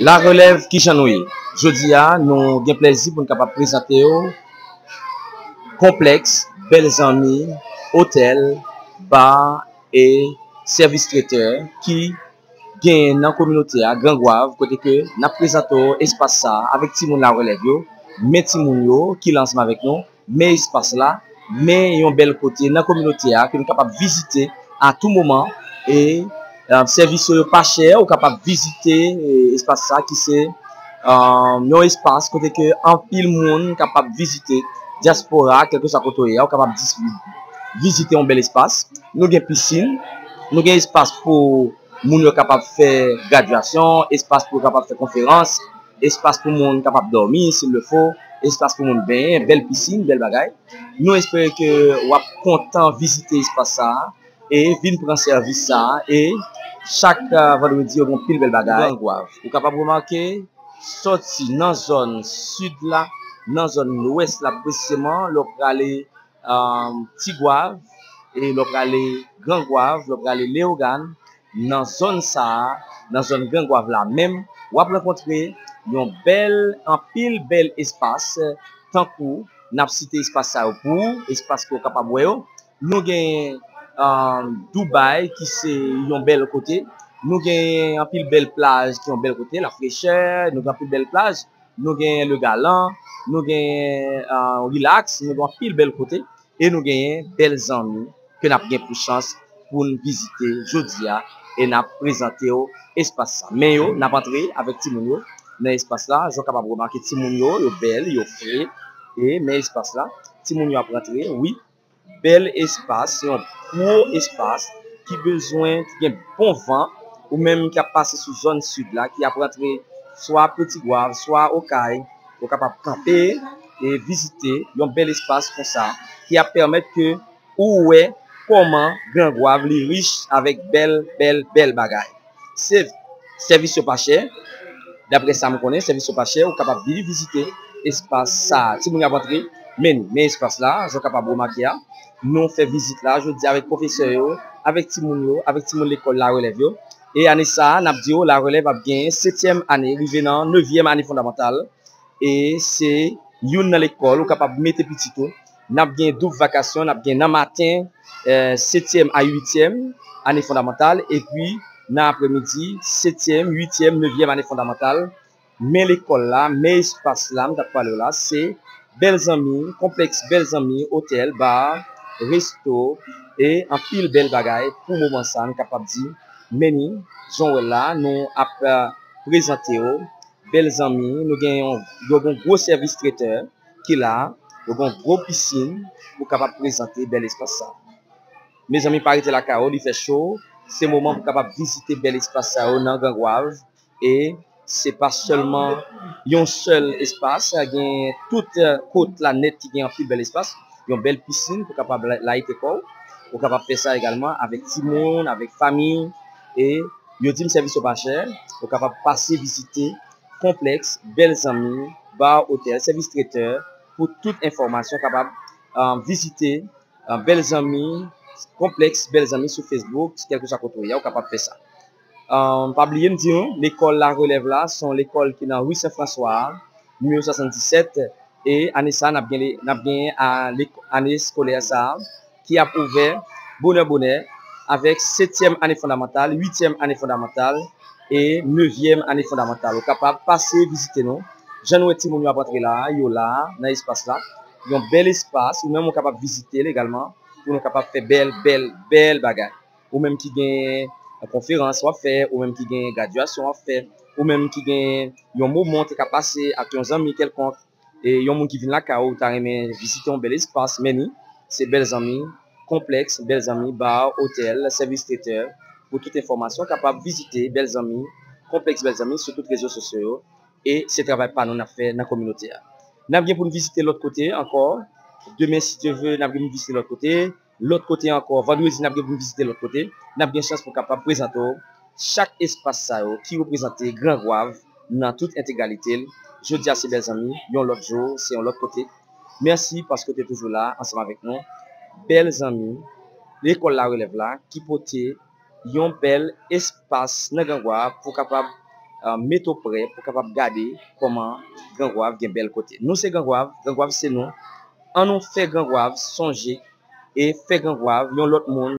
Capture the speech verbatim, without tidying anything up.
La Relève, kijan nou ye? Jodi a, nou gen plèzi pou n kapab prezante w konplèks Bèl Zanmi, otèl, ba e sèvis tretè ki genyen nan kominote a, Gran Gwav, kote ke n ap prezante w espas sa a avèk timoun La Relève yo, men timoun yo ki la ansanm avèk nou, men espas la, men yon bèl kote nan kominote a ke nou kapab vizite a tou moman. E, e, sèvis yo, yo pa chè, ou kapab vizite, e, espas sa ki se, e, yon espas kote ke anpil moun kapab vizite, dyaspora, kèlkeswa kote w ye a, ou kapab dis-, vizite yon bèl espas. Nou gen pisin, nou gen espas pou moun yo kapab fè gradyasyon, espas pou yo kapab fè konferans, espas pou moun kapab dòmi, s'il le faut, espas pou moun benyen, bèl pisin, bèl bagay. Nou espere ke w ap kontan vizite espas sa a e vin pran sèvis sa a. E chak, e, vandredi, yo gen anpil bèl bagay. Gran Gwav. Ou kapab remake, sòti nan zòn sid la, nan zòn lwès la presizeman, lè w prale, e, Ti Gwav, e lè w prale Gran Gwav, lè w prale Leyogàn, nan zòn sa a, nan zòn Gran Gwav la menm, w ap rankontre yon bèl, anpil bèl espas, tankou n ap site espas sa yo pou ou, espas ke w kapab wè yo. Nou gen, e, Dubai, ki se yon bèl kote. Nou gen anpil bèl plaj ki yon bèl kote, la frechè, nou gen anpil bèl plaj. Nou gen Le Galant, nou gen, e, Relax, nou gen anpil bèl kote. E nou genyen Bèl Zanmi ke n ap gen pou chans pou n vizite jodi a e n ap prezante w espas sa. Men yo, n ap antre avèk timoun yo nan espas la. Jan w kapab remake timoun yo, yo bèl, yo fre. E men espas la, timoun yo ap rantre, wi. Bèl espas, se yon gwo espas ki bezwen, ki gen bon van, ou menm ki ap pase sou zòn sid la, ki ap rantre swa Petit Gwav, swa Okay, ou kapab kanpe e vizite yon bèl espas konsa ki ap pèmèt ke ou wè kòman Gran Gwav li rich avèk bèl, bèl, bèl bagay. Se, sèvis yo pa chè. Daprè sa m konnen, sèvis yo pa chè. Ou kapab vini vizite espas sa a. Timoun yo ap antre, men, men espas la, jan w kapab remake a. Nou fè vizit la jodi avèk pwofesè yo, avèk timoun yo, avèk timoun lekòl La Relève yo. E ane sa a, n ap di w, La Relève ap genyen setyèm ane, rive nan nevyèm ane fondamantal. E se youn nan lekòl ou kapab mete pitit ou. N ap gen doub vakasyon, n ap gen nan maten, e, setyèm a uityèm ane fondamantal, epi nan aprèmidi, setyèm, uityèm, nevyèm ane fondamantal. Men lekòl la, men espas la, m t ap pale w la, se Bèl Zanmi, konplèks Bèl Zanmi, otèl, ba, resto, e anpil bèl bagay pou moman sa, n kapab di. Men ni, jan w wè l la, nou ap, e, prezante w Bèl Zanmi, nou gen yon, yo gen yon gwo sèvis tretè ki la, yo gen yon gwo pisin pou kapab prezante bèl espas sa. Mezanmi, pa rete lakay ou, li fè cho, se moman pou kapab vizite bèl espas sa yo nan Gran Gwav. E se pa sèlman yon sèl espas, gen tout, e, kot la nèt ki gen anpil bèl espas, yon bèl pisin pou kapab la-, layite kò w. Ou kapab fè sa egalman avèk timoun, avèk fanmi, e yo di m sèvis yo pa chè, ou kapab pase vizite konplèks Bèl Zanmi, ba, otèl, sèvis tretè. Pou tout enfòmasyon, kapab, e, vizite, e, Bèl Zanmi, konplèks Bèl Zanmi sou Facebook, kèlkeswa kote w ye a, ou kapab fè sa. E, pa bliye m di nou, lekòl La Relève la, se yon lekòl ki nan ri Sen Franswa a, nimewo swasanndisèt, e ane sa, n ap gen, n ap gen a, lek-, ane eskolè sa a, ki ap ouvè bonè bonè avèk setyèm ane fondamantal, uityèm ane fondamantal e nevyèm ane fondamantal. Ou kapab pase vizite nou. Jan nou wè timoun yo ap antre la, yo la, nan espas la. Yon bèl espas, ou menm ou kapab vizite l egalman, pou nou kapab fè bèl, bèl, bèl bagay. Ou menm ki gen konferans w ap fè, ou menm ki gen gradyasyon w ap fè, ou menm ki gen yon moman w te ka pase ak yon zanmi kèlkonk, e yon moun ki vin lakay ou, ou ta renmen vizite yon bèl espas, men ni, se Bèl Zanmi, konplèks Bèl Zanmi, ba, otèl, sèvis tretè. Pou tout enfòmasyon, kapab vizite Bèl Zanmi, konplèks Bèl Zanmi sou tout rezo sosyo yo. E se travay pa nou n ap fè nan kominote a. N ap gen pou n vizite lòt kote ankò. Demen, si Dye vle, n ap gen pou n vizite lòt kote. Lòt kote ankò, vandredi, n ap gen pou n vizite lòt kote. N ap gen chans pou kapab prezante w chak espas sa yo ki reprezante Gran Gwav nan tout entegralite l. Jodi a se Bèl Zanmi, yon lòt jou, se yon lòt kote. Mèsi paske w te toujou la ansanm avèk nou. Bèl Zanmi, lekòl La Relève la, ki pote yon bèl espas nan Gran Gwav pou kapab mete w prè pou kapab gade kòman Grangwav gen bèl kote. Nou se Grangwav, Grangwav se nou. Ann nou fè Grangwav sonje e fè Grangwav yon lòt moun.